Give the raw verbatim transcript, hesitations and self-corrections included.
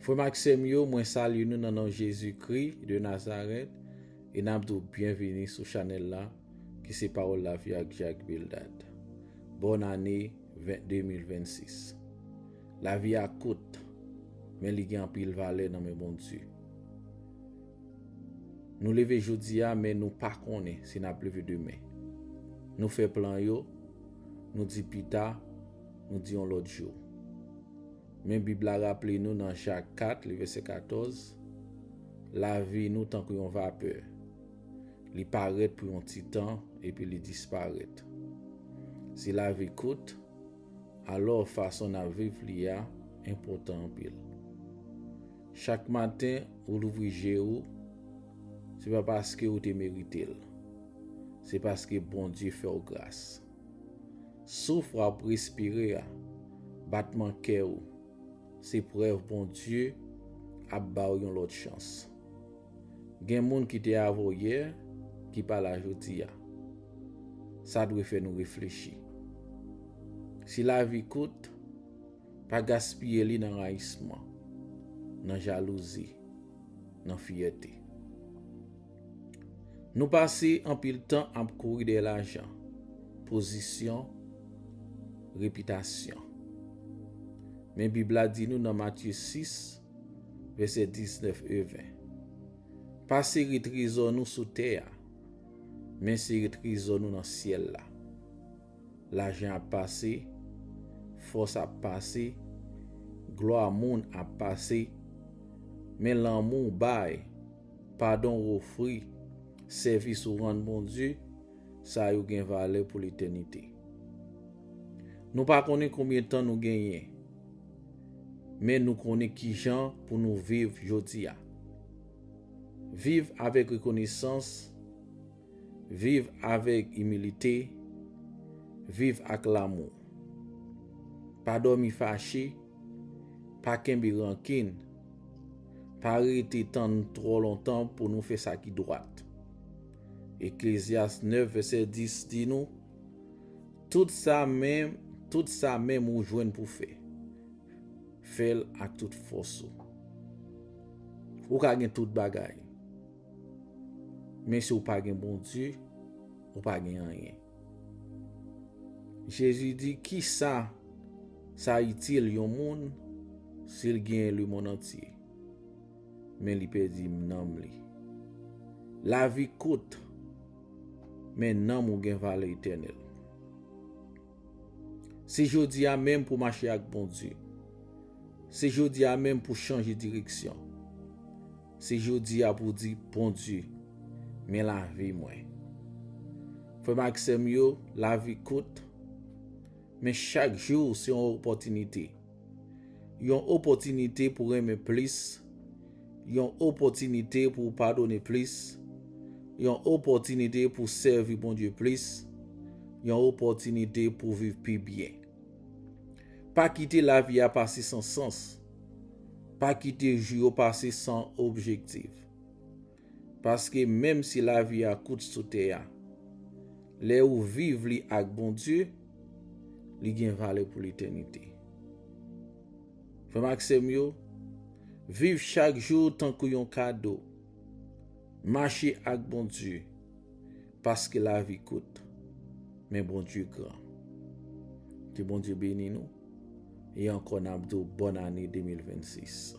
Frè m ak sè m yo, mwen salye nou nan non Jezikri de Nazarèt e n ap di w byenvini sou chanèl la ki se Pawòl Lavi ak Jack Bildad. Bòn ane ven- de mil vennsis. Lavi a kout, men li gen anpil valè nan men Bondye. Nou leve jodi a, men nou pa konnen si n ap leve demen. Nou fè plan yo, nou di pita, nou di yon lòt jou. Men Bib la raple nou nan Jak kat, li vèsè katòz, lavi nou tankou yon vapè. Li parèt pou yon ti tan, epi li disparèt. Si lavi kout, alò fason n ap viv li a enpòtan anpil. Chak maten, ou louvri je ou, se pa paske ou te merite l. Se paske Bondye fè w gras. Souf w ap respire a, batman kè w, se prèv Bondye ap ba w yon lòt chans. Gen moun ki te avè w yè, ki pa la jodi a. Sa dwe fè nou reflechi. Si lavi kout, pa gaspiye li nan rayisman, nan jalouzi, nan fyète. Nou pase anpil tan ap kouri dèyè lajan, pozisyon, repitasyon. Men Bib la di nou nan Matye sis, vèsè diznèf e ven. Pa sere trezò nou sou tè a, men sere trezò nou nan syèl la. Lajan ap pase, fòs ap pase, glwa moun ap pase, men lanmou w bay, padon w ofri, sèvis ou rann Bondye, sa yo gen valè pou letènite. Nou pa konnen konbyen tan nou genyen, men nou konnen kijan pou nou viv jodi a. Viv avèk rekonesans, viv avèk imilite, viv ak lamou. Pa dòmi fache, pa kenbe rankin, pa rete tann twò lontan pou nou fè sa ki dwat. Eklezyas nèf vèsè dis di nou, tout sa menm, tout sa menm ou jwenn pou fè, fè l ak tout fòs ou. Ou ka gen tout bagay, men si w pa gen Bondye, ou pa gen anyen. Jezi di, kisa sa itil yon moun si l genyen lemonn antye, men li pèdi nanm li? Lavi kout, men nanm ou gen valè etènèl. Se jodi a menm pou mache ak Bondye. Se jodi a menm pou chanje direksyon. Se jodi a pou di, Bondye, men lavi mwen. Frè m ak sè m yo, lavi kout, men chak jou se yon opòtinite. Yon opòtinite pou renmen plis, yon opòtinite pou w padone plis, yon opòtinite pou w sèvi Bondye plis, yon opòtinite pou w viv pi byen. Pa kite lavi a pase san sans. Pa kite jou yo pase san objektif. Paske menm si lavi a kout sou tè a, lè ou viv li ak Bondye, li gen valè pou letènite. Frè m ak sè m yo, viv chak jou tankou yon kado. Mache ak Bondye, paske lavi kout, men Bondye gran. Ke Bondye beni nou, e ankò n ap di w bòn ane de mil vennsis.